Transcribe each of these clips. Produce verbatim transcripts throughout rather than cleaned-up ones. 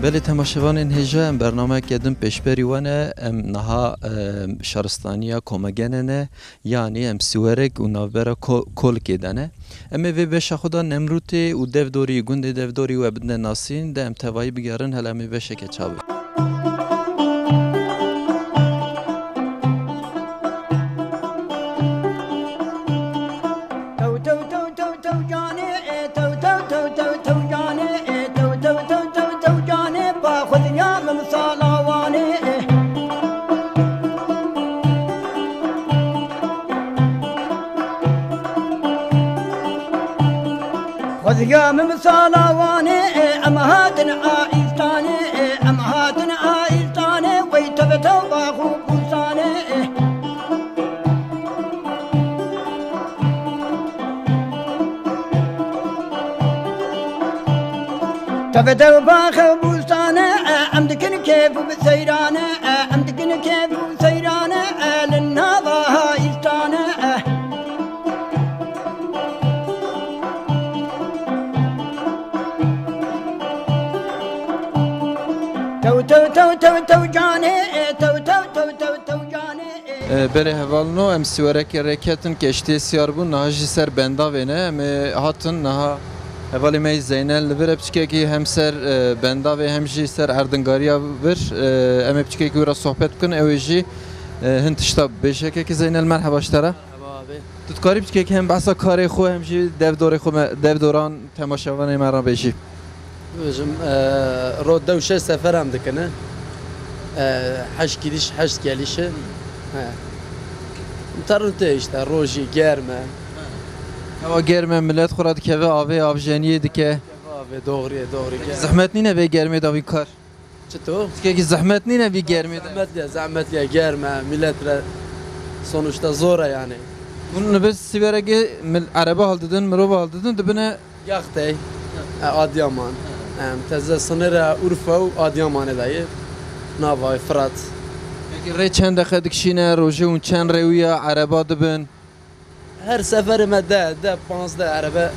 Belê temaşevanên hêja, em bernameyeke din pêşberî we ne. Em niha, e, şaristaniya Komegene ne, yanî em Siwerek û navbera Ko-, Kolikê de ne. Em ê vê beşa xwe de Nemrûtê û Devdorî, gundê Devdorî we bidine nasîn, de em tevayî bigerin, hele em ê beşeke çabe. Tew, tew, tew, tew, tew canê, e, tew, tew, tew, tew, tew canê, e, tew, tew, tew, tew, tew canê, ba xwediniya min sala Wanê, e. Xwediniya min sala Wanê, e, em hatin a Îstanê, e, em hatin a Îstanê, wey teve tew bax û bûstanê, e. Teve dew bax û bûstane, e, em dikin kêf û bi seyrane, e, em dikin kêf û seyrane, e, li nava ha îstane, e. Tew, tew, tew, tew, tew canê, e, tew, tew, tew, tew, tew canê. E, belê hevalino, em Siwerekê rêketin, keştiyê siyar bû, niha jî ser bendavê ne. Em ê hatin niha hevalê me yî Zeynel li vir e, piçkekî hem ser, e, bendavê hem jî ser erdingariya vir. E, em ê piçkekî wî re sohbet bikin, ew ê jî, e, hin tişta bêje. Kekî Zeynel, merheba ji te re. Merheba abi. Tu dikarî piçkekî hem behsa karê xwe hem jî devdorê xwe me, devdoran temaşevanê me re bêjî? Bêjim, e, ro dew şeş sefer em dikine. E, heşt gidiş, heşt gelişi. He. Terun tê işte, rojî germ e. Hewa germ e, millet xwe re dikeve avê, avjeniyê dike. Avê, doğruye, doğru, germ. Zehmet nîne vê germê de vî kar? Çito? Piçkekî zehmet nîne vî germê de? Zehmetliye, zehmetliye, germ e, millet re sonuçta zor e yani. Hûn li vir Siwerekê mil-, erebe hildidin, mirov hildidin, dibine Yaxtey, e, Adıyaman. Em teze sınıra Urfa û Adıyamanê de ye. Navay Fırat. Peki rê çend deqe dikişîne, rojê hûn çend rêwiya ereba dibin? Her seferê me de, de, panzdeh erebe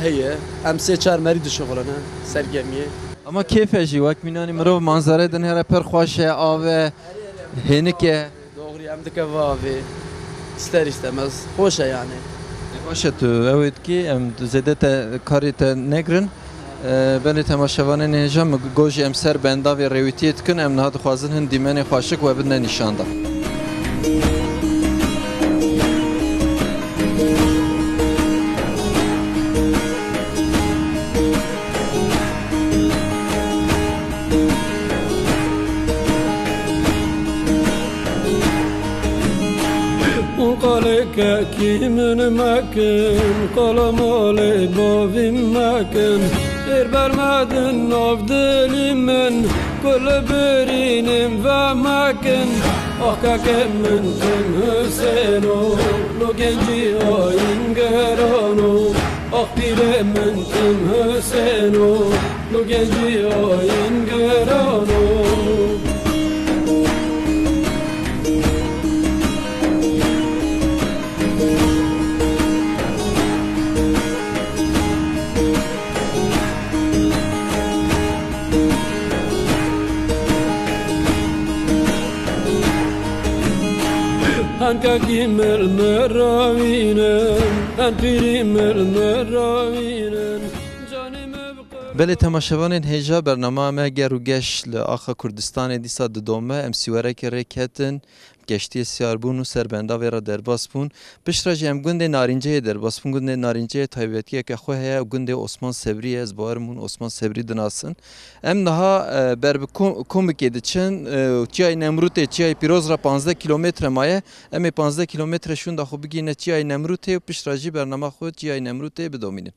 heye. Em sê çar merî dişixulin, he, ser gemiyê. Ama kêfe jî, wek mînanî mirov manzarê dinêre pir xweş e, av e, hênik e. Doğru, em dike va avê. İster istemez. Hoş e yani. E, baş e tu, ew ê dikî, em zêde te karê te negirin. E, belê temaşevanên hêja, min got jî em ser bendavê rêwîtiyê dikin, em niha dixwazin hin dîmenê xweşik we bidine nîşan de. Hûn qalê kekî min mekin, qala malê bavî mekin. Êr bermedin nav dilî min, ku li birînim vemekin. Ax kekê min tim Husêno, lo gencî ayîn gerano. Ax pîrê min tim Husêno, lo gencî ayîn gerano. Hen kekî mil mi rawînin, hen pîrî mil mi rawînin. Canê me bi Belê temaşevanên hêja, bernama me ger û geş li axa Kurdistanê dîsa didome. Em Siwerekê rê ketin, keştiyê siyar bûn û ser bendavê re derbas bûn. Piştre jî em gundê Narînceyê derbas bûn. Gundê Narînceyê taybetiyeke xwe heye, gundê Osman Sebrî ye. Ez bawer im hûn Osman Sebrî dinasin. Em niha, e, ber bi Ko-, Komikê diçin, e, Çiyayê Nemrûtê, Çiyayê Pîroz re panzdeh kîlometre maye. Em ê panzdeh kîlometre şûnda xwe bigihîne Çiyayê Nemrûtê û piştre jî bernama xwe Çiyayê Nemrûtê bidomînin.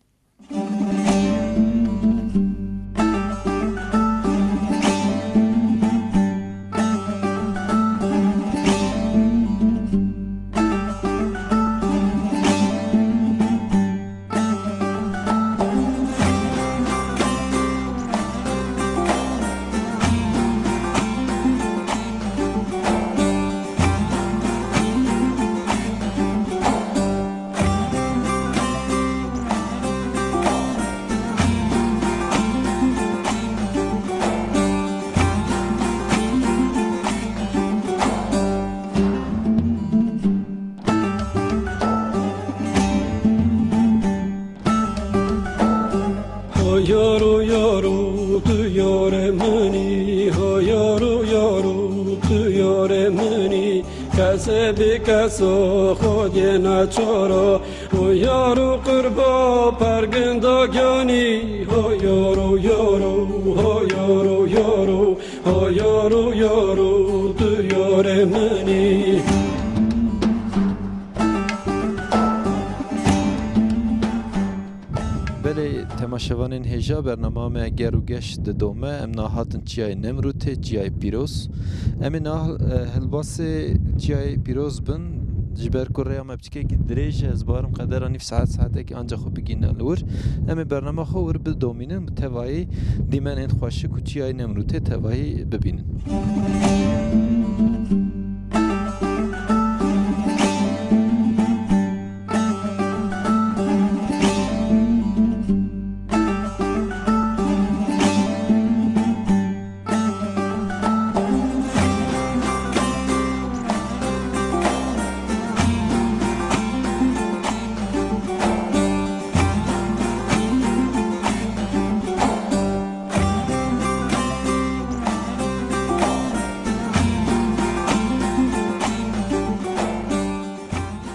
Yaro, yaro, tu yarê min î, ho yaro, yaro, tu yarê min î. Kesê bê keso Xwediyê neçar a, ho yaro qurba perginda giyanî, ho yaro, yaro, ho yaro, yaro, ho yaro, yaro, tu yarê min î. Belê, temaşevanên hêja, bernama me Ger û Geş didome. Em niha hatin Çiyayê Nemrûtê, Çiyayê Pîroz. Em ê niha, e, hilbasê Çiyayê Pîroz bin, ji ber ku rêya me piçkekî dirêj e, ez barim qedera nîv saet, saetekî anca xwe bigihîne li wir. Em ê bernama xwe wir bidomînin, bi tevayî dîmenên xweşik û Çiyayê Nemrûtê tevayî bibînin.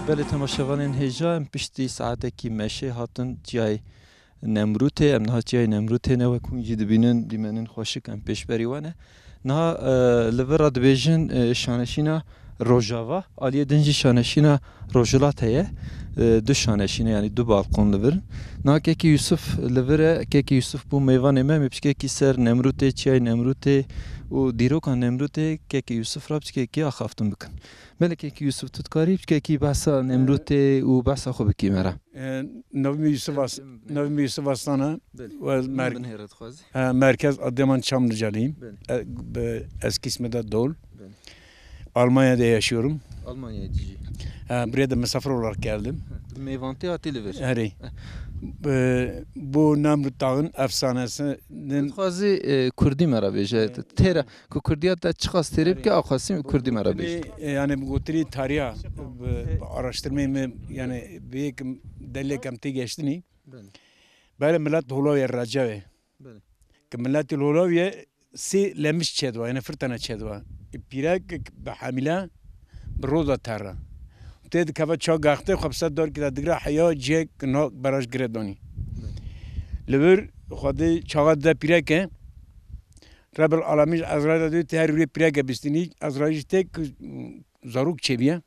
Belê, temaşevanên hêja, em piştî saetekî meşê hatin Çiyayê Nemrûtê. Em niha Çiyayê Nemrûtê ne, wek hûn jî dibînin, dîmenên xweşik em pêşberî we ne. Niha, e, li vir re dibêjin, e, şaneşîna Rojava, aliyê din jî şaneşîna Rojhilat heye. E, du şaneşîne, yanî du balkon li vir in. Niha Kekî Yusuf li vir e, Kekî Yusuf bû mêvanê me, em ê piçkekî ser Nemrûtê, Çiyayê Nemrûtê û dîroka Nemrûtê Kekî Yusuf re piçkekî axaftin bikin. Belê Kekî Yusuf, tu dikarî piçkekî behsa Nemrûtê û behsa xwe bikî me re? E, navê min Yusuf As-, Em, navê min Yusuf Aslan e. Belê. Ve Min mer-, binêre dixwazî. e, merkez Adıyaman Çamlıcalıyım. Belê. E, be-, eski ismi de Dol. Belê. Almanya'da yaşıyorum. Almanya'ya dijî. E, buraya da misafir olarak geldim. Mêvantî hatî li vir. Herî. E, bu Nemrut Dağ'ın efsanesinin Dixwazî, e, kurdî me re bêje. E, Têra, ku kurdiya te çiqas têrê bike, axwesî kurdî me re bêje. E, yani bu gotirî tariha, bi, bi araştırmayê me, yani bi yek delilek em tê geştinî. Belê. Belê millet Holawiye Recevê. Belê. Ki milletî Holawiye sê lemiş çêdiwa, yani fir tane çêdiwa. E, pîrek bi hamile bi roda terra. Tê dikeve ça gaxtê xwe bi ser darkî de digre heya cihê ki na beraj gire danî. Belê. Li vir Xwedê çaxa dide pîreke, Rebel Alamîn ji Ezraîl re dê her rûyê pîreke bistînî, Ezraîl jî tê ku zarok çêbiye.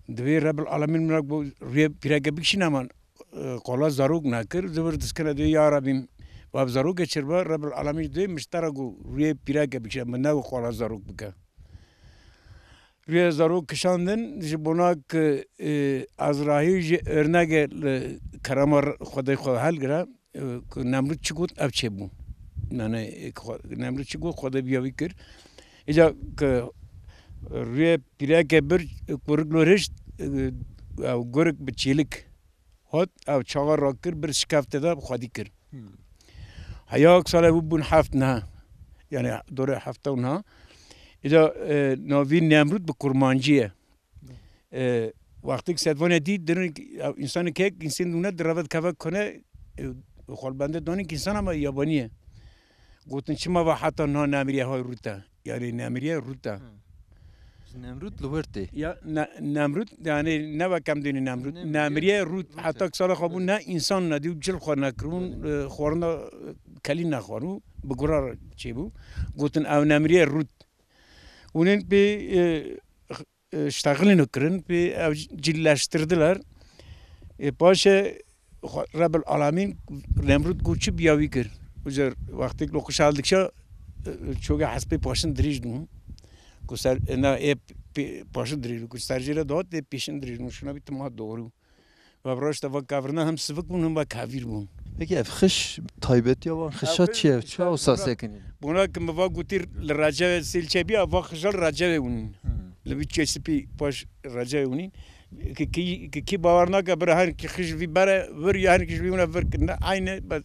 Divê Rebel Alamîn min re got, rûyê pîreke bikişîne, ama, e, qala zarok nekir. Zivir diskine dê, ya Rebî, va bi zarokê çirbe, Rebel Alamîn dê min ji te re got, rûyê pîreke bikişîne, min ne got qala zarok bike. Rûyê zarok kişandin, ji bona ku, e, Ezraîl jî örnege li kerema Xwedê xwe helgire, e, ku Nemrûd çi got, ev çêbû. Yani, e, xwe-, Nemrûd çi got, Xwedê bi ya wî kir. Îca ku rûyê pîreke bir, e, kurik lo hişt, e, ew gurik bi çêlik hat, ew çaxa rakir, bir şikeftê de xwedî kir. Hmm. Heya sala wî bûn heft niha. Yani, dorê hefta û niha. Îca, e, navî Nemrûd bi kurmancî ye. E, wextêk sedvanê dî, dirin, ew însanê kek, însan dûne, direve dikeve kone, e, xolbende danî ki însan ama yabanî ye. Gotin, çima va heta niha nemiriye hay rûte? Yani nemiriye rûte. Hı. Ji Nemrûd li wir tê. Ya, ne-, Nemrûd, yani ne wek em dênî Nemrûd. Nemiriye Nemiriye rût. Rût e. Heta ki sala xwe bûn ne însan nedî û cil xwe nekiribûn, Belê. e, xwarina, e, kelî nexwaribû, bi gura re çêbû. Gotin, ew nemiriye rût. Hûn ên pê, e, e, ştexilîn kirin, pê ew cilleştirdiler. E, paşê xwe-, Rebel Alamîn Nemrûd got çi biya wî kir. Uca wextêk lo qişal dikşa, e, çoge hespê paşin dirêj dûn. Ku ser, e, na, e, pê-, paşin dirêj dûn. Ku ser jê re dihat, ê pêşin dirêj dûn. Şuna bî tima doğru. Ve roj de va kavirina hem sivik bûn, hem va kavîr bûn. Peki ev xiş, taybetiya van xişa Ev çi ye? xiş, Çi wisa sekinî? Bona ki mi va gotî li Recevê sêl çebiya, va xişa li Recevê hûnîn. Hmm. Li vî çê spî paş Recevê hûnîn. Ki, ki, ki, ki bawer nake bira her ki xij vî bere vir ya her ki ji vî hûne vir ki ne aynı, bes,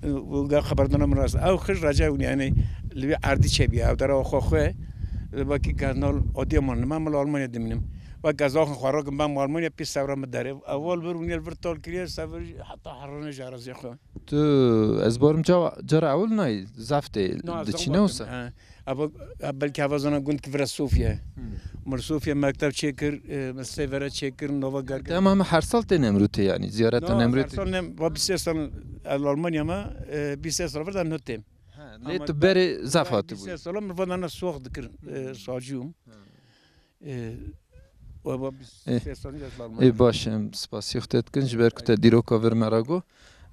e, bu ga xeberdana min rast. Ew xij Recevê hûnî, yani li vî erdî çebiya, ew dera xwe xwe, li bakî kanal Adıyaman, li me, min li Almanya dimînim. Wek ez axin xwe rakim bam Almanya, pîs sewra min derê. Ewal vir û nêl vir tal kiriye, sev vir heta herine ji eraziyê xwe. Tu, ez barim ca-, cara ewil nayî, zaf tê, Na, ez diçîne zaf wisa? He. Eva, belkî heva zana gund ki vira Sofya. Hmm. Mir Sofya mekteb çêkir, e, min sê vere çêkir, nova gergir. Dema me her sal tê Nemrûtê, yanî ziyareta Na, Nemrûtê. Her sal nem, va bîst sê sal el Almanya me, e, bîst sê sal vir de nû têm. Ha, lê Ama tu berê zaf ben hatibû. Bîst sê sal min va dana sox dikir, e, Hmm. saciyum. Hmm. E, we va bîst sê sal ez Almanya. Ê, baş, em spasî xwe te dikin, ji ber ku te dîroka vir me re got.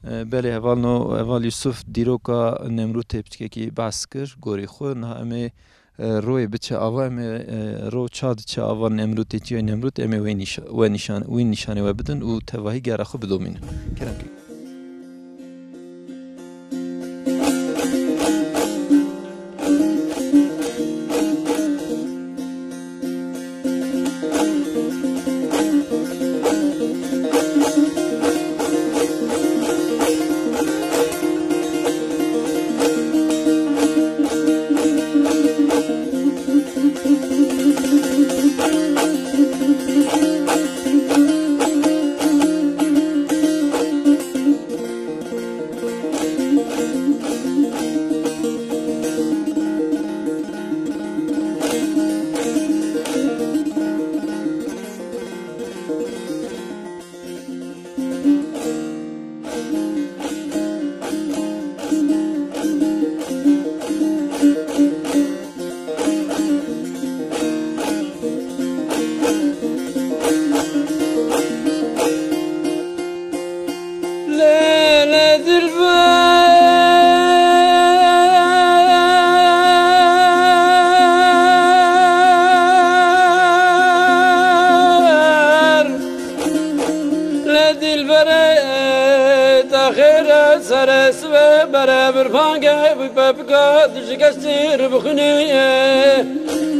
E, belê hevalno, heval Yusuf dîroka Nemrûtê piçkekî behs kir, gorî xwe, niha em ê, e, royê biçe ava, em ê, e, ro ça diçe ava Nemrûtê, çiyayê Nemrût, em ê wê nîşa-, we nîşan-, wî nîşanê we bidin û tevahî gera xwe bidomînin. Kerem ke. Lele dilber, le dilbere, taxêre sere sibe bere bir pange, bu pepika dişikeştir bixuniye.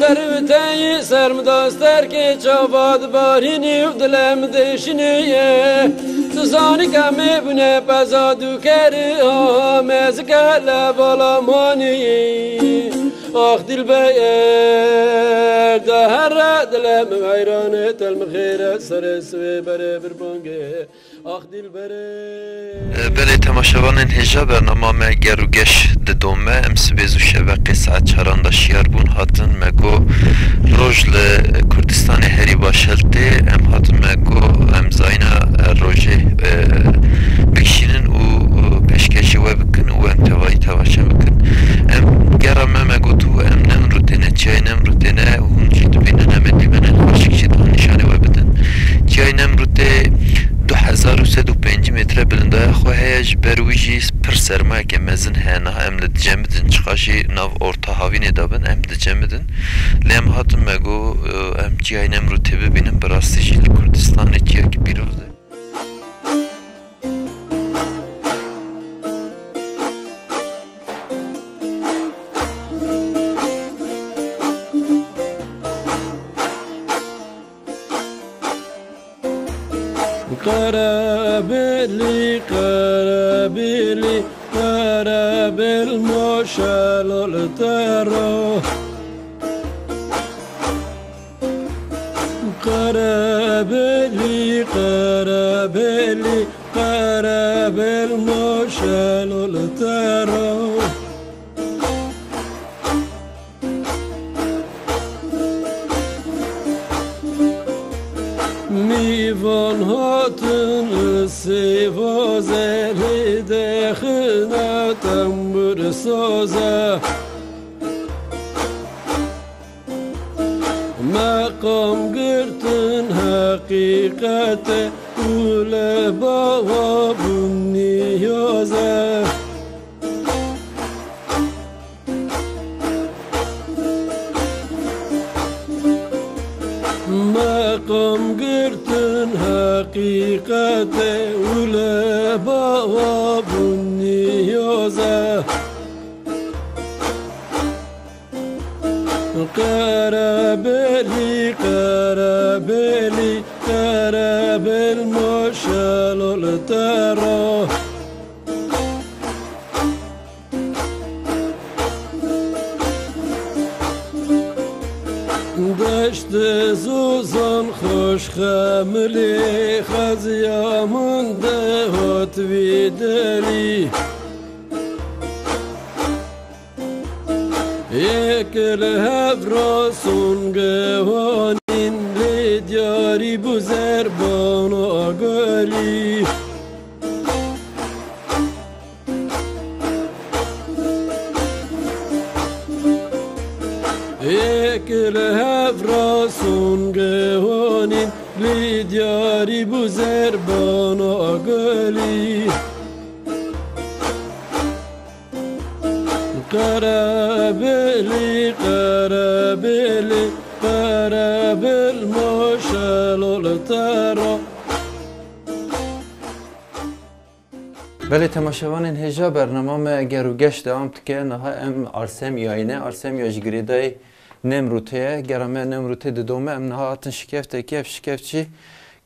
Terviteyî sermda sterkê çava dibarînî û dilem dêşiniye. Tu zanî ke em ê bûne peza dûkerî, ha mezike le bala manî. Ax dilber, da herre dilem heyranê telmixêre serê swê berê bir bangê. Ax dilberê. Belê temaşevanên hêja bernama me ger û geş didome. Em sibê zû şeveqê saet çaran de şiyar bûn, hatin me got roj li Kurdistanê herî baş hiltê. Em hatin me got em zayna, e, rojê, e, bikişînin û, û pêşkêşî we bikin û em tevayî tevaşe bikin. Em gera me me got û em Nemrûtê ne, çiyayê Nemrûtê ne, hûn jî dibînin em ê dîmenên xweşik jî daha nîşanê we bidin. Çiyayê Nemrûtê du hezar û sed û pêncî metre bilindaya xwe heye, ji ber wî jî pir sermayeke mezin heye. Niha em li dicemidin, çiqa jî nav orta havînê de bin, em dicemidin. Lê em hatin me got, e, em çiyayê Nemrûtê bibînin, bi rastî jî li Kurdistanê çiyayekî pîroz e. Qerebelî, qerebelî, qerebel moşelo li te ro. Qerebelî, qerebelî, qerebel moşelo li te ro. Mîvan hatin sêvaze, lê dexine tembur soze. Meqam girtin heqîqete û li bawa bûn niyaze. Meqam girtin heqîqete û li bawa bûn niyaze. Qerebelî, qerebelî, qerebel moşelo li te ro. Deşt Zozan xweş xemilê xeziya min de hat vî derî. Yek li hev rason gewanîn lê diyarî bû zerbana gelî. Yek li hev rason gewanîn lê diyarî bû zerbana gelî. Qerebelî, qerebelî, qerebil maşelo li te re. Belê temaşevanên hêja, bernama me Ger û Geş dewam dike. Niha em Arsemiyayê ne. Arsemya ji girêdayê Nemrûtê ye. Gera me Nemrûtê didome, em niha hatin şikeftekê. Ev şikeft jî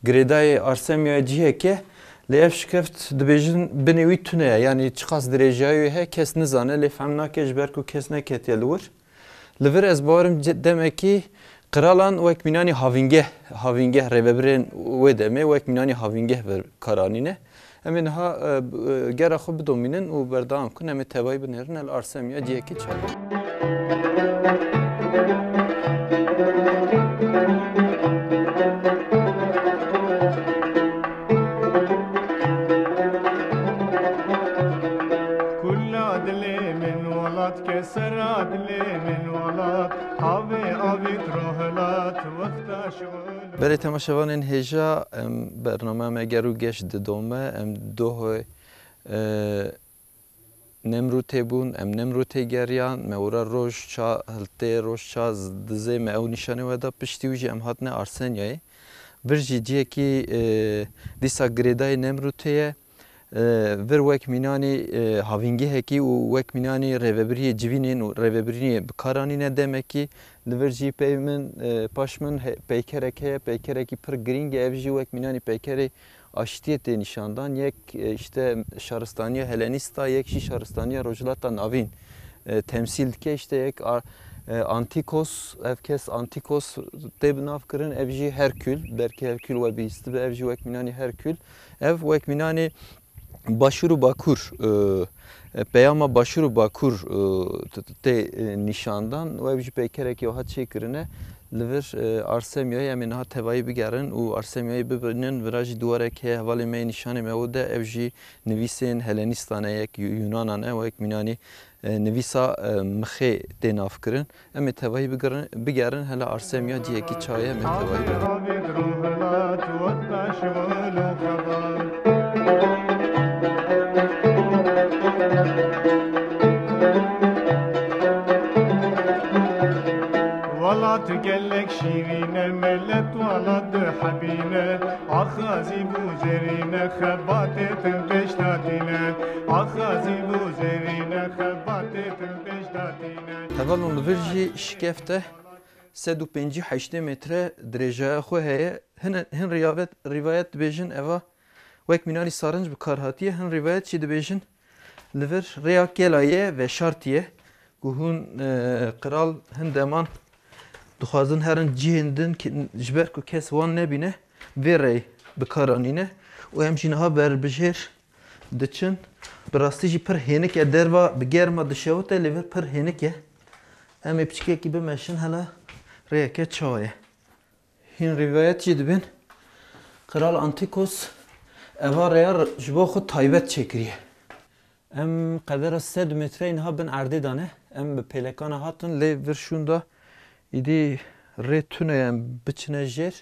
girêdayê Arsemiyayê cihekê. Lê ev şikeft dibêjin binê wî tune ye. Yanî çiqas dirêjiyayê wî heye kes nizane. Lê fehm nake ji ber ku kes neketiye li wir. Li vir ez bawerim ce-, demekî qiralan wek mînanî havîngeh, havîngeh rêvebirên wê demê wek mînanî havîngeh bi kar anîne. Em ê niha, e, b-, e, gera xwe bidomînin û berdewam kin. Em ê tevayî binêrin el Arsemiya cihekî çawa. Kula dilê min welat, kesera dilê min welat, havê avît rohilat, wexta şol. Belê temaşevanên hêja, em, bername me Ger û Geş didome, em dohê, e, Nemrûtê bûn, em Nemrûtê geriyan, me wira roj ça hiltê, roj ça z-, dizê, me ew nîşanê we da, piştî wî jî em hatine Arsenyayê. Vir jî cihekî, e, dîsa girêdayê Nemrûtê ye. E, vir wek mînanî, e, havîngehekî û wek mînanî rêvebiriyê civînên û rêvebiriyê bi kar anîne demekî. Li vir jî pey min, e, paş min he-, peykerek heye, peykerekî pir girîng e. Ev jî wek mînanî peykerê aştiyê tê nîşandan. Yek, e, işte şaristaniya Helenîsta, yek jî şaristaniya Rojhilata Navîn, e, temsîl dike. İşte yek a-, e, Antikos, ev kes Antikos tê bi nav kirin, ev jî Herkül, belkî Herkül we bihîstibe, ev jî wek mînanî Herkül. Ev wek mînanî Başûr û Bakur, e, e, peyama Başûr û Bakur, e, t-, t-, tê, e, nîşandan û ev jî peykerekî wiha çêkirine. Li vir, e, Arsemiyayê em ê niha tevayî bigerin û Arsemiyayê bibînin. Vira jî diwarek heye, hevalê me yê nîşanê me wê de, ev jî nivîsên Helenîstan e, yek Yu-, Yunanan e, wek mînanî, e, nivîsa, e, mixê tê navkirin. Em ê tevahî bigirin-, bigerin hele Arsemiya cihekî çaye em ê tevahî bigirin. Welat gelek şîrîne, millet welat dihebîne, axazî bû zerîne, xebatê tim pêş datîne, axazî bû zerîne, xebatê tim pêş datîne. Hevalon, li vir jî şikeft e, sed û pêncî û heştê metre dirêjaya xwe heye. Hin, hin riyavet-, rîvayet dibêjin eva wek mînanî sarinc bi kar hatiye, hin rîvayet jî dibêjin li vir rêya kela ye veşartiye. Ku hûn, e, qral hin deman dixwazin herin cihên din ki, ji ber ku kes wan nebîne, vê rêyê bi kar anîne. Û em jî niha berbijêr diçin. Bi rastî jî pir hênik e, derva bi germa dişewite, lê vir pir hênik e. Em ê piçkekî bimeşin hela rêyeke çawa ye. Hîn rîvayet jî dibin, Qral Antikos eva rêya r-, ji bo xwe taybet çêkiriye. Em qedera sed metreyê niha bin erdê de ne. Em bi pêlekana hatin, lê vir şûnda îdî rê tune ye, em biçine jêr.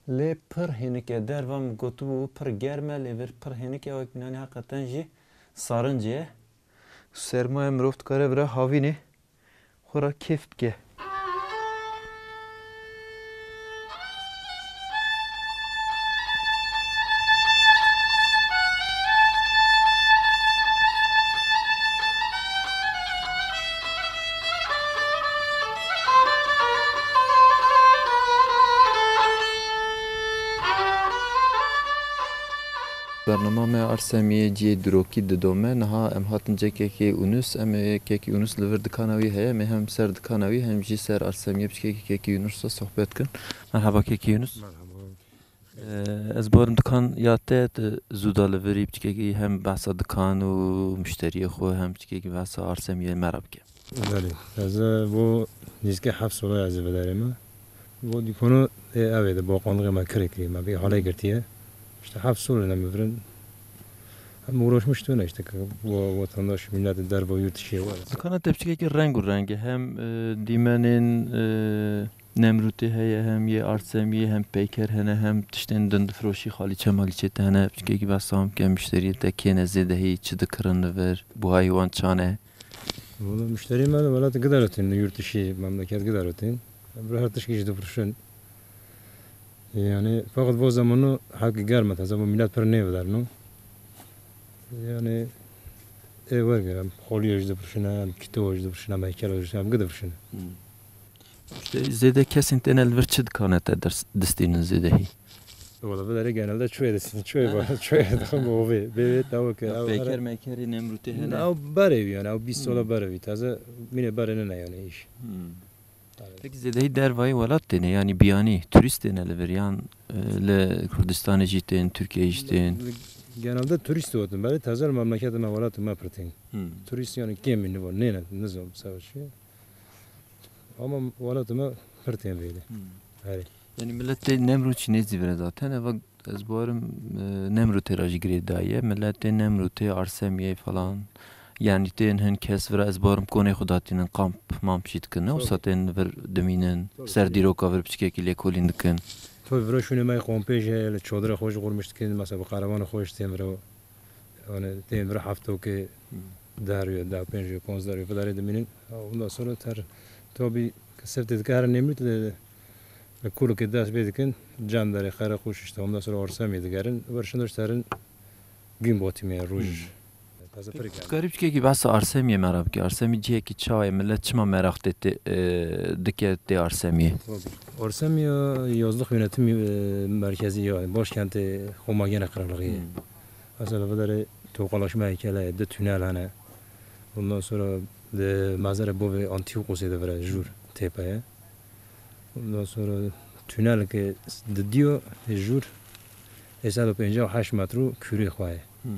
Lê pir hênik e. Derva min gotibû pir germ e, lê vir pir hênik e, wek mînanî heqeten jî sarinc e. Sermayê mirov dikare vira havînê xwe re kêf bike. Bernama me Arsemiyê cihê dirokî didome. Niha em hatin cê kekê Unus. Em ê kekî Unus li vir dikana wî heye. Em ê hem ser dikana wî hem jî ser Arsemiyê piçkekî kekî Unus re sohbet kin. Merhaba kekî Unus. Merhaba. Ee, ez barim dikan ya te, tu zû da li virî piçkekî hem behsa dikan û muşteriyê xwe hem piçkekî behsa Arsemiyê me re bike. Belê. Ez ê bo nîzkê heft sola ez ê vederê me. Bo dîkono ê ev ê de boqandixê me kirê kirî me bê halê girtiye. İşte heft sol ne mevrin. Hem uğraşmış tu ne işte ki bu vatandaş millet derva yurt dışı var. Dikana te piçkekî reng û rengê hem, e, dîmenên, e, Nemrûtê heye, hem yê Arsemiyê, hem peyker hene, hem tiştên din difiroşî, xalîçe malîçê te hene, piçkekî behsa wan bike, muşteriyê te kê ne zêdehî, çi dikirin li vir, buhayê wan çane? Valla muşterî me welatê gidarotên, yurt dışı memleket gidarotên. Bi her tişkî jî difirişin. Yani fakat bu zamanı hak germet, hesaba millet pir nêvidarno. Yani ê wergerem, xoliyê jî difirişin, em kîtowa jî difirişin, em heykel jî, em gi difirişin. Hmm. İşte zêde kesên têne li vir çi dikane te ders-, distînin zêdehî? Wala vê derê genelde çuyê distînin, çuyê ba-, çuyê dixin bi ovê. Bê vê tawa ke Ya ew peyker here meykerê Nemrûtê hene. Ew berê wî yani, ew bîst Hmm. sola berê wî. Taze mîne berê nine yani iş. Hmm. Tabii. Peki zêdehî dervayê welat têne, yani biyanî turîst têne li vir yan, e, li Kurdistanê jî tên, Tirkiyeyê jî tên? Genelde turîst digotin, belê taze li memleketê me, welatê me pir tên. Hmm. Turîst yani kêm in, nêne, nizam savaşê. Ama welatê me pir tên vêde. Hmm. Herê. Yani milletê Nemrût jî nêzî vire zaten. Eva ez barim, e, Nemrûtê re jî girêdayî ye. Milletê Nemrûtê, Arsemiyê falan. Yani tên hin kes vira ez barim konê xwe datînin kamp mamp jî dikin. Ne Tabii. Wisa tên vir dimînin. Tabii, Ser tabii. dîroka vir piçkekî lêkolîn dikin. Tabii vira şûnê me kompê jî heye, li çodira xwe jî qurmiş dikin. Mesela bi qerevanê xwe jî tên vira. Yani tên vira heftokê Hmm. der yo, deh pênc yo, ponzdeh yo, fidarê dimînin. Ondan sonra ter, tabii, sirtê dike her Nemrût li, li Kurukê dest pê dikin, Cenderê, Xereqûş işte, ondan sonra Arsemiyê digerin. Ver şindoş terin gün batımı yani, roj. Hmm. Taze pir geldi. Garip kekî behsa Arsemiyê me re bike. Arsemî cihekî çawa ye? Millet çima meraq tê, tê, e, dike tê Arsemiyê? Arsemiya yazlık yönetim, e, merkezi ya, başkentê Homagene Krallığı. Hmm. Mesela bu da tokalaşma heykeli, de tünel hene. Ondan sonra de mezara bovê Antiochosê de vira jûr tepeye. Ondan sonra tünel ke didiyo jûr hêşt sed û pêncî û heşt metro kürê xwe ye. Hmm.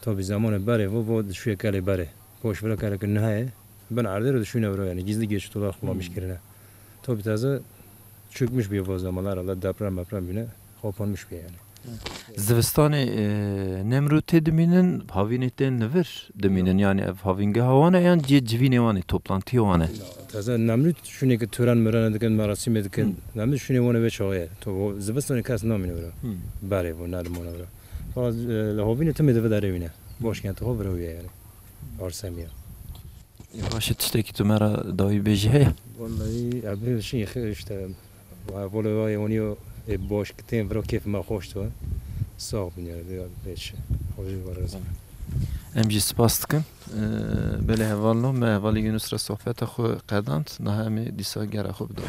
Tabi zamanê berê vo, vo dişuye kelê berê. Boş vira kelê ke nihaye. Bin erdê ro dişune vira yani. Gizli geçit olarak kullanmış Hmm. kirine. Tabi taze çökmüş bir vo zamanlar, Allah deprem meprem bine kapanmış bir yani. Zivistanê, e, Nemrûtê dimînin, havînê tên li vir dimînin. Yok. Yani ev havîngeha wan e yan cihê civînê wan e, toplantiyê wan e? Taze Nemrût şûnê ke tören mören dikin, merasîmê dikin. Hı. Nemrût şûnê wan e vê çaxê ye. To zivistanê kes namîne vira. Hı. Berê vo, nedimona vira. Fakat, e, li havînê timê dividarê wîne. Başkentê xwe vira wîye yani. Arsemiya. Ê, baş e, tiştekî tu me re dawî bêjî heye? Vallahi, ya, bir şey, işte, vole vay, onu, e, boş gittin, bro, keyfime hoştu. Sağ ol, ya, ya, beş. Hoş var, razı. Em jî spas dikin. Ee, belê hevalno, me hevalî Yunus re sohbeta xwe qedand, niha em ê dîsa gera xwe bidawî.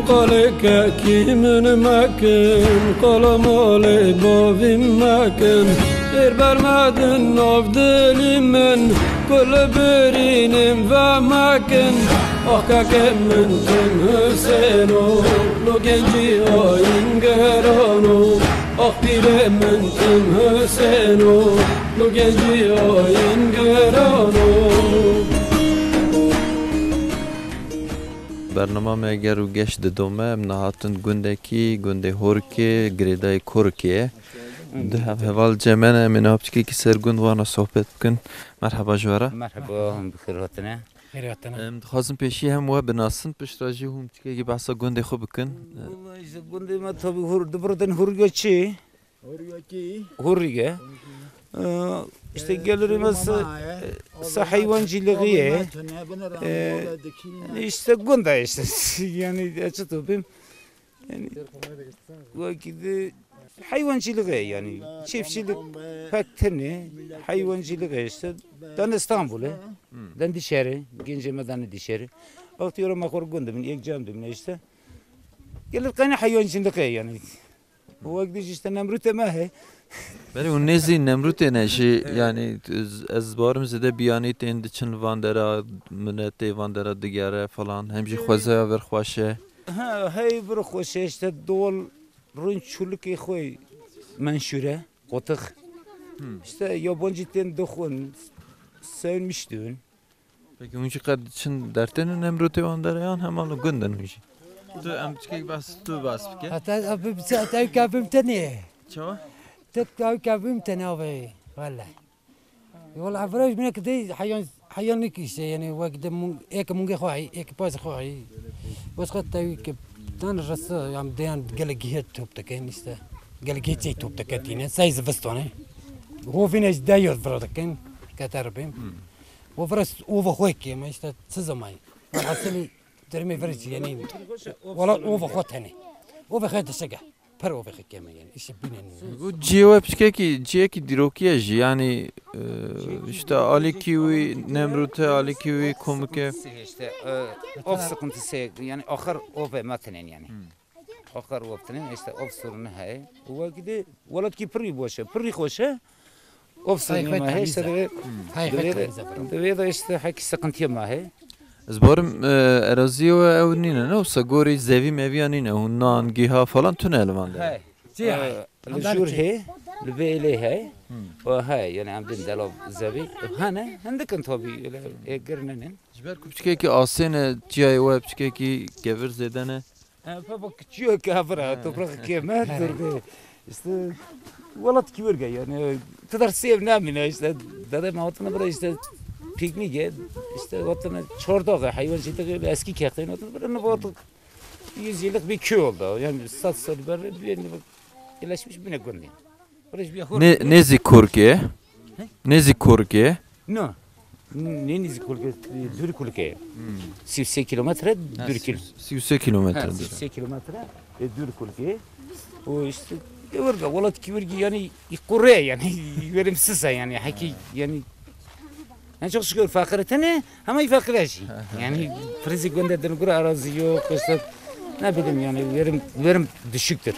Qalê kekî min mekin, qala malê bavî mekin. Êr bermedin nav dilî min, ku li birînim vemekin. Ax kekê min tim Husêno, lo gencî ayîn gerano. Ax pîrê min tim Husêno, lo gencî ayîn gerano. Bernama me ger û geş didome, em nihatin gundekî, gundê Horikê, girêdayê Korikê ye. Du hev heval cem me ne, em ê niha piçkekî ser gund wana sohbet bikin. Merheba ji we re. Merheba, hûn bi xêr hatine. Xêr hatine. Em dixwazin pêşî hem we binasin, piştre jî hûn piçkekî behsa gundê xwe bikin. Wallahî ji gundê me tabî hûr, di birodên hûrga çi? Hurriyekî. Hurriye. Ee, işte gelirimiz, e, sa heywancılığı ye. Ee, işte gunda işte. Yani, e, çi topim. Yani, wekî de heywancılık e yani. Çiftçilik pek tene. Heywancılık e işte. Dan İstanbul'e. Dan dışarı. Gençeme dan dışarı. Vakti yoruma kor gundum. Ek cam işte. Gelir kayna heywancılık e yani. Wek dî jî işte Nemrûtê me he. Belê hûn nêzî Nemrûtê ne jî, yanî ez, ez barim zêde biyanî tên diçin li van dera, miletê van dera digere falan. Hem jî xwezaya vir xweş e. Ha, hey vir xweş e, işte doğal rûn çûlikê xwe menşûr e, qotik. İşte yabancî tên dixwin, sevmiştin. Peki hûn jî qet diçin dertênin Nemrûtê wan dereyan hema li gund in hûn jî? Tu em biçkek behs, tu behs bike. Heta ev bi-, heta ew kevim tenê. Çawa? Tu ew kevim tenê abi. Vallahi. Vallahi viraj bine ki dey heyan, heyan nik işte yani wek de mung-, ek mungê xwe ay, ek paz xwe ay. Wes qet ew ki dan rasa yam deyan gelek gihet top deken işte. Gelek gihet şey top deken tine. Say zivistone. Hovine de yod vira deken. Keter bim. Û vira s-, ova xwe kêm, işte, çi zemayî. Hasilî dermê vir jî, yani, wala ova xwe tenê. Ova xwe dişege. Per ova xwe kêm, yani, îşi bîne nî. Bu cihê we piçkekî, cihekî dîrokî ye jî, yani, e, işte, alîkî wî, Nemrûte, alîkî wî, komike. İşte, e, ov sıkıntısı, yani, axir ova me tenên, yani. Axir weftinên, işte, ov sorunu heye. Û wekî de, welat ki pirî boş e, pirî xweş e. Ov sorunu me heye, işte, divê, divê de, işte, hekî sıkıntıya me heye. Ez barim, e, eraziyê we ew nîne, ne wisa gorî zevî meviya nîne, hûn nan, giha falan tune li van de. Heye. Çi heye? E, li jûr heye, li vê êlê heye. Û heye, yani em din delav zevî. Hene, hindik in tabii, öyle, e, girnenin. Ji ber ku piçkekî asê ne, çiyayê we piçkekî kevir zêde ne. E, baba küçüyor ki ha bura, toprak keme durdu. İşte, welat ki verge yani. Kadar sev namine işte. Dede ma hatına bura işte piknik e. İşte hatına çordağı, hayvancılığı öyle eski kekten hatına bura ne vakit yüz yıllık bir köy oldu. Yani sat sat böyle bir yerine yerleşmiş bir ne gönlü. Bura bir Ne, nêzî Korkê? He? Nêzî Korkê? No. Ne nêzî Korkê, dûr Korkê. Sî û sê kilometre dûr kil. Sî û sê kilometre. Ha, sî û sê kilometre, e, dûr Korkê. O işte, e, verga, welat ki vergi yani, i kure yani, verimsiz yani, haki yani. Yani çok şükür fakir tene, ama iyi fakir şey. Yani, prizi gönderdiğine göre arazi yok, işte, ne bileyim yani, verim, verim düşüktür.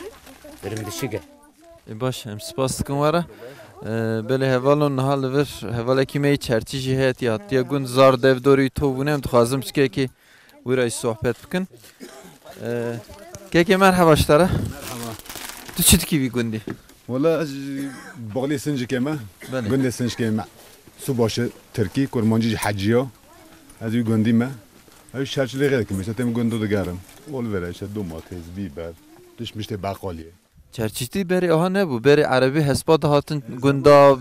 Verim düşük. Ê baş, em spas dikin we re. Ee, belê hevalon niha li vir hevalekî me yê Çerçî jî heye, hatiye gund zar dev dorî tov bûne, em dixwazin piçkekî wî re jî sohbet bikin. Ee, kekê merheba ji te re. Merhaba. Tu çi dikî vî gundî? Wala ez ji Baxlê Sincikê me. Belê. Gundê Sincikê me. Subaşi Tirkî, Kurmancî jî Hecî ya. Ez wî gundî me. Ew Çerçîlêxê dikim, işte têm gundo digerim. Ol vere işte domates, biber, tişt miştê beqaliyê. Çerçîtî berê aha nebû. Berê erebî hespa dihatin gunda,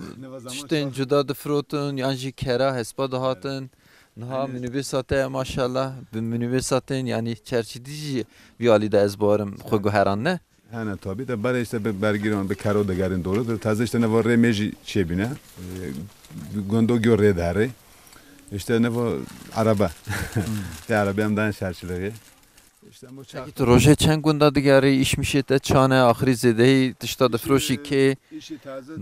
tiştên cuda difirotin, yan jî kera hespa dihatin. Niha minibêsa te ye maşallah. Bi minibêsa tên, yanî çerçîtî jî vî alî de ez barim xwe guheran ne. Hene tabi de berê işte bi bergîran, bi kero digerin doğrudur. Taze işte neva rê me jî çêbîne. E, gundo gör rê diherê. İşte neva araba. Te arabê em dayen Çerçîlêxê. Pekî tu rojê çend gunda digerî, îşmişê te çane, axirî zêdehî tişta difiroşî kê,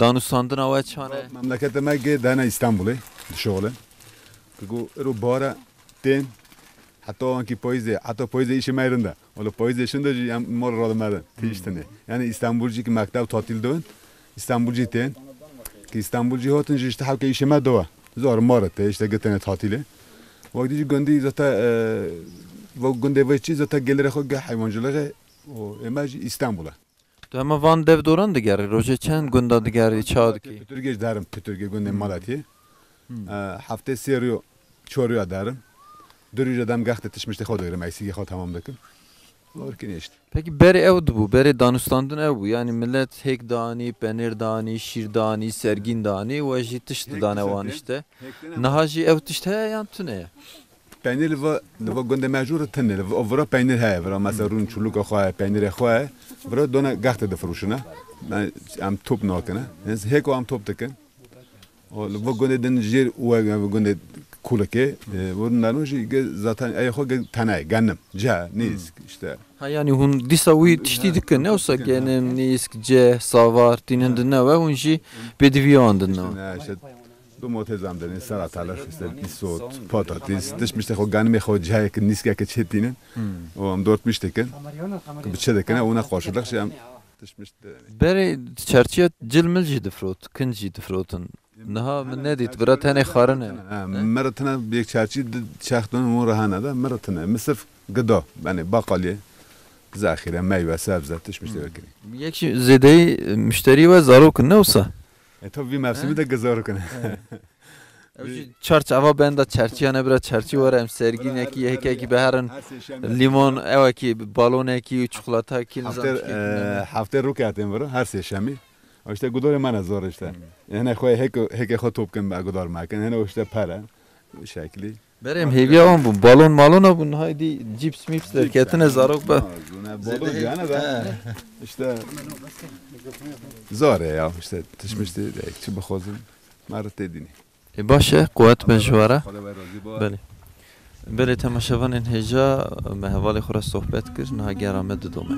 danûstandina we çane? Memleketê me gê dene Îstanbulê, dişoxile. Ku îro bara tên, heta ankî payîzê, heta payîzê îşê me rind e. Wala payîzê şinde jî em mal radimedin, tîştine. Yani Îstanbul jî ki mektev tatil dibin, Îstanbul jî tên. Ki Îstanbul jî hatin jî işte hewke îşê me dewa. Zor mare te işte gitene tatile. Wek dî jî gundî zata, e, ve gundê ve çî zata gelire xwe ge heywancılığı o ême jî Îstanbul e. Tu hema van dev doran digerî, rojê çend gunda digerî, ça dikî? Piturgê jî derim, Piturgê gundê Malatiyê. E, heftê sê rû, çor rû derim. Du rû jî dem gextê tişmiştê xwe digirim, eksîkê xwe tamam dikim. Orkin işte. Pekî berê ew dibû, berê danûstandin ew bû. Yanî milet hêk danî, penêr danî, şîr danî, sergîn danî, we jî tişt didane wan işte. Niha jî ew tişt heye yan tune ye? Peynîr li va, li va gundê me jû re tune, li va, vira peynîr heye, vira mesela rûn çûlika xwe ye, peynîrê xwe ye, vira dona gextê difiroşine. Em top nakine. Hêk o em top dikin. O, li va gundê din jêr û ev gundê kulike, e, vurun nano jî ge zaten ey xwe ge tene, genim, ce, nîsk, işte. Ha, yanî hûn dîsa wî tiştî dikin, ne wisa genim, nîsk, ceh, savar, tînin di newe, hûn jî pêdivî wan din newe. Ne, işte, bi motê zam denê, salatalık, işte, isot, patates, tişt miştê xwe, ganimê xwe, cihayeke, nîskeke çêtînin. Hmm. O em dort miştê kin. Bi çi dikin, ona qarşılık şey em tişt mişt denê. Berê çerçiya cil mil jî difrot, kin jî difrotin. Niha min nedît, bira tenê xarin e. Ha, mira tine bir çerçi di çaxtun û rahana da, mira tine. Misif gıda, yani bakaliye, zahire, meyve, sebze, tişt miştê vekirî. Yek jî zêdeyî müşterî we zarok in, ne wisa? E, tabii bir mevsimi de zarok in. Ew jî çar çava benda çerçiya ne bira çerçî were em sergînekî, hekekî biherin, limon, ewekî, balonekî, çikolatakî, nizam Hafte, çikî. E, hafte roketên vira, her sêşemî. İşte gudorê me ne zor işte. Hene xwe heke, heke xwe top kin be gudor me kin. Hene işte pere. Şekli. Berê em hêviya wan bûn. Balon malona bûn. Haydî cips mips derketine zarok be. Balon yani da. İşte zor ya işte. Tişmişti de çi bixwazin. Mare tê dînî. Ê, baş e, quwet be ji we re. Belê. Belê, temaşevanên hêja, me hevalê xwe re sohbet kir, niha gera me didome.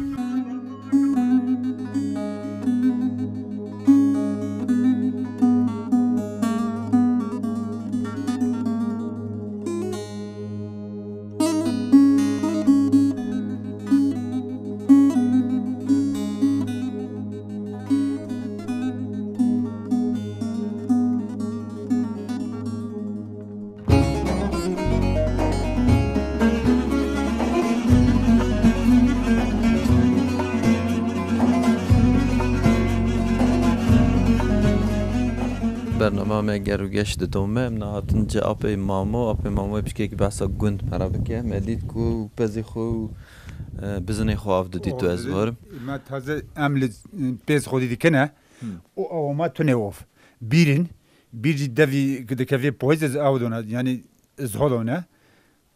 Bernama me ger û geş didome, em nehatin ci apê Mamo, apê Mamoyê piçkekî behsa gund pere bike. Me dît ku pezê xwe û, e, bizinê xwe av didî tu, ez barim. Me taze em li, e, pêz xwedî dikine. Hmm. O awa me tune of. Bîrin, bîr jî devî dikevê poyze ew dona, yani zhodone.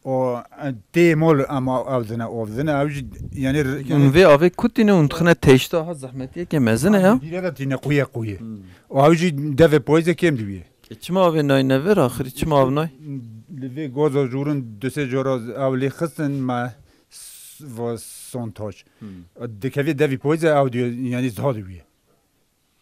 O, e, tê mol ama ew dine, ew dine, ew jî, yani, r-, Hûn yani vê avê ku tîne, hûn dixine teşta ha zehmetiyeke mezin e ya? Bîre de tîne quye quye. Hmm. O ew jî devê poyze kêm dibiye. E, çima avê nayne vir axirî? Çima av nay? Li vê goza jûrin du sê cora ew lê xistin me s-, va son taş. Hmm. Dikevê devî poyze ew diye, yani zha dibiye.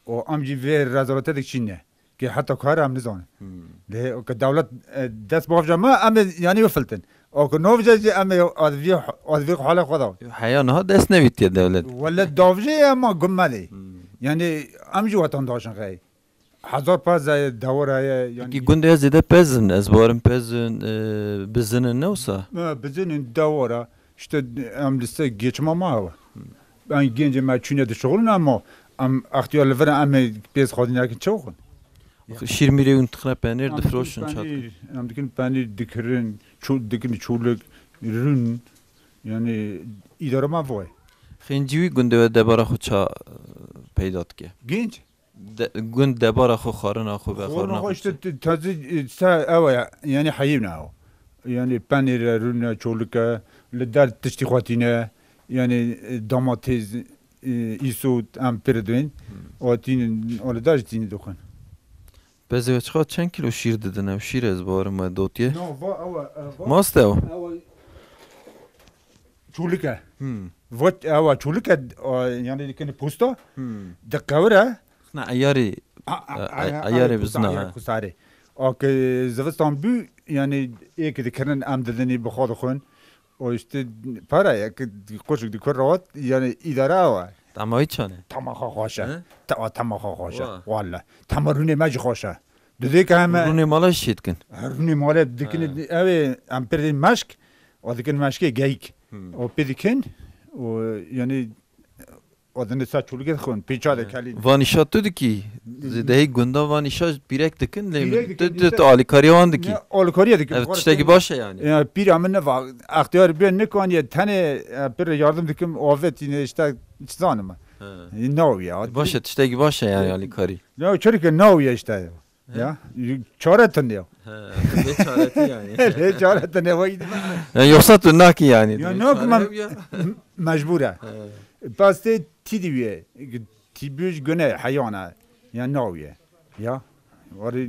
O em jî vê rezalete diçîne. Ke heta kar em nizanin. Hmm. Lê ke dewlet, e, dest bavca me, em ê yani bifiltin. O ke navca jî em ê advî, advî xwe hale xwe da. Heya niha dest nevîtiye dewlet. Wele davjê ema gum me de. Hmm. Yani em jî wetandaşin xey. Hezar pez e, dewara ye, yani Peki gundê ez zêde pezin, ez barim pezin, e, bizinin ne wisa? Me bizinin dewara. İşte em li ser geçima ma hewa. Em gencê me çûne dişixulin ama em extiyar li vir em ê pêz xwedî nekin çi bixwin? Şîr mîrê hûn dixine penêr, Em difroşin dikin çat. Penîr, em dikin penîr, dikirin, çû-, dikin çûlik, rûn. Yani îdara me vay. Xêncî wî gundê we debara xwe ça, e, peyda dike? Genç. De, gund debara xwe, xwarina xwe, Xwarina veqwarina xwe xwe işte t-, tazî, e, sa ew e, yani heyî ne ew. Yani penîr e, rûn e, çolîk e, li der tiştî xwe tîne, yani, e, domates, e, îsot, em pir dibên. Hmm. O tînin, o li der jî tînin dixwin. Pezê we çiqa çend kîlo şîr didin ew? Şîr ez barim we dotiye. No, va, ew e, e, va. Mast e ew? Ew e, çolîk e. Hmm. Va, ew e çolîk e, o, yani dikine posta. Hmm. Di qewir e. Na eyarê, A, a, e, a, eyarê a, bizna, a, ha. Kusarê. O ke zivistan bû, yani ê ke dikirin em didinî bi xwe dixwin. O işte para ye ke qoçik dikur rahat, yani îdare ew e. Tama wî çane? Tama xwe xweş e. He? Ta-, tama xwe xweş e. Wa. Walla. Tama rûnê me jî xweş e. Didê ke heme Rûnê mala jî çê dikin. Rûnê mala dikin, He. Ew ê em pir dên meşk, o dikin meşkê geyik. Hmm. O pê dikin, o yani O dinê sa çolîkê dixwin, pêça de He. kelîn. Van îşa tu dikî? Zêdehî gunda van îşa pîrek dikin, lê Pîrek tu, dikin, tu, işte. tu alîkariya wan dikî? Ne, alîkariya dikim, Ev xwar tiştekî dikim. baş e yani. Ya, pîra min neva, extiyar bê nikaniye, tenê, e, pir yardım dikim, avetîne işte, çi zanim. He. E, naw ya. Baş e, tiştekî baş e yani alîkarî. Ya, çirke naw ya işte. He? Ya, çare tune ya. He, bê çareti yani. Lê çare tune vay. Ya, yoksa tu nakî yani. Ya, Direkt nak çare me-, yok ya. m-, mecbur e. He. Pastê tî dibiye. Tî bûj gune heyana. Ya, nawiye. Ya. Warê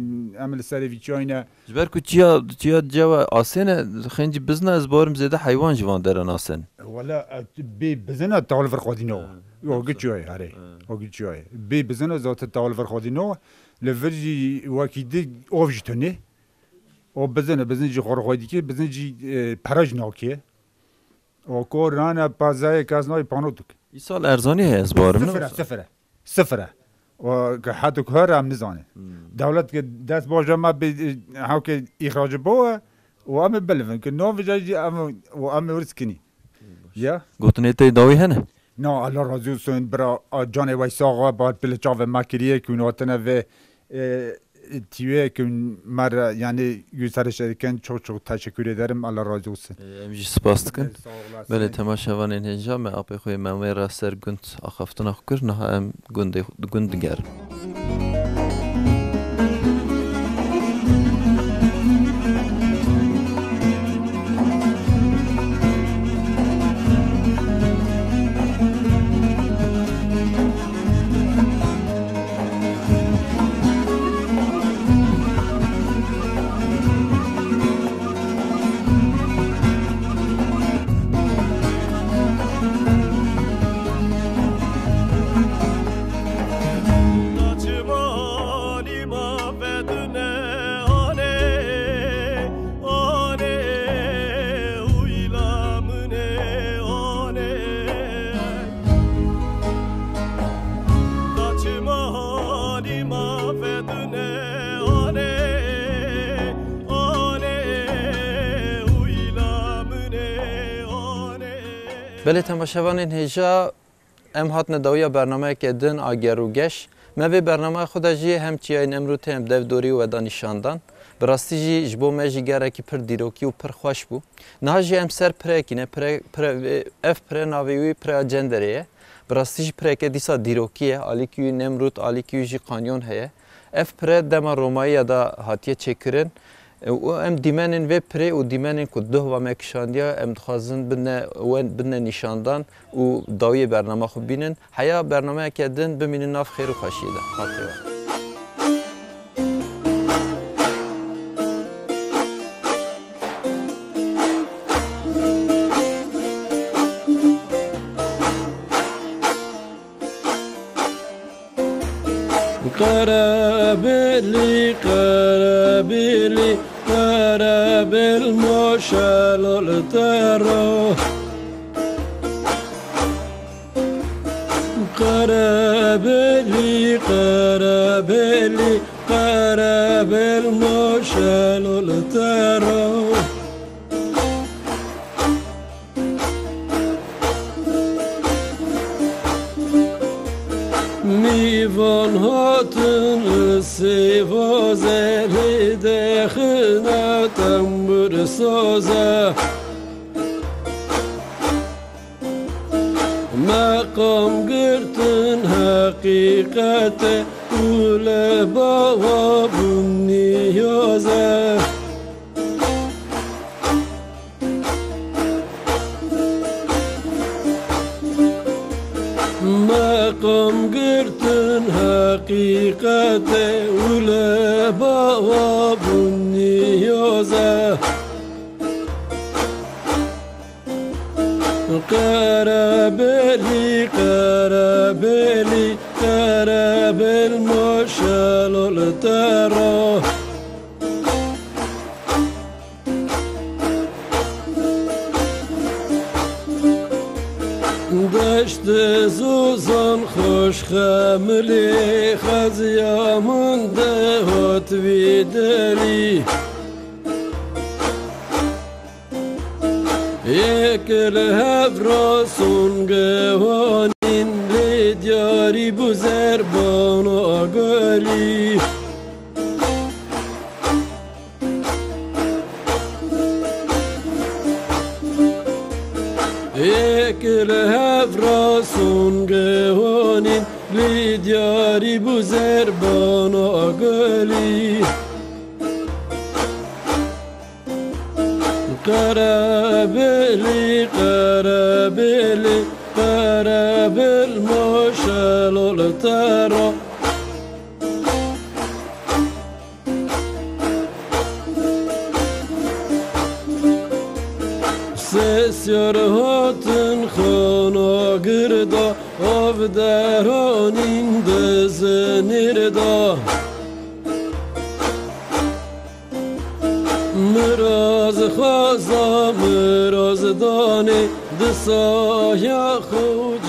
em li serê vî çiyayî ne. Ji ber ku çiya, çiya cewa asê ne, xêncî bizna ez barim zêde heywan ji van dere nasin. Wala, e, bê bizina tawil vir xwedî no. Ha, O gi çiyayê, herê. Ha. O gi çiyayê. Bê bizina zaten tawil vir xwedî no. Li vir jî wekî di ov jî tunê. O bizina, bizin jî xwe xwe dike, bizin jî, e, pere jî nakê. O ko rana pazayê kes nayê panotuk. Îsal erzanî heye ez barim ne? Sifir e, sifir e. Sifir e. O ke hetuk her em nizane. Hmm. Dewlet ke dest baje me bê, e, hewke îxracı bo e, û em ê bilivin ke no vija jî em, û em ê wir skinî. Ya? Gotinê te dawî hene? No, Allah razı olsun, bira, a, canê wey sax e, bar pile çavê me kiriye, ku notine ve, e, tüye, ku mer, yani, yüz her şeyken çok çok teşekkür ederim, Allah razı olsun. Em jî spas dikin. Sağ olasın. Belê temaşevanên hêja me apê xwe Memê re ser gund axaftina xwe kir, niha em gundê, gund digerin. Belê temaşevanên hêja, em hatine dawiya bernameyeke din a Ger û Geş. Me vê bernameya xwe de jî hem Çiyayê Nemrûtê hem dev dorî wê da nîşan dan. Bi rastî jî ji bo me jî gerekî pir dîrokî û pir xweş bû. Niha jî em ser pireyekî ne, pire, pire, ev pire navê wî Pireya Cenderê ye. Bi rastî jî pireke dîsa dîrokî ye. Alîkî wî Nemrût, alîkî wî jî kanyon heye. Ev pire dema Romayiya de hatiye çêkirin. E, û em dîmenên vê pirê û dîmenên ku duh ve me kişandiye, em dixwazin bidne, we bidne nîşandan û dawiyê bernama xwe bînin. Heya bernameyeke din bimînin nav xêr û xweşiyê de. Xatirê we. Qerebelî, qerebelî, qerebel moşelol tero. Qerebelî, qerebelî, qerebel moşelol tero. Mîvan hatin sêvaze lê dexine tembur saze. Meqam girtin heqîqete û li bawa bûn niyaze. Meqam girtin heqîqete û li bawa bûn niyaze. Qerebelî, qerebelî, qerebel moşelol tero. Deşt zozan xweş xemilê xeziya min de hot vî derî. Yek li hev rason gewanîn lê diyarî bû zerbana gelî. Yek li hev rason gewanîn lê diyarî bû zerbana gelî. Qerebelî, qerebelî, qerebel moşelol tero. Siyar hatin xana girda, av deranîn di zinêr da. Miraz xweza, miraz danê, di saya xwe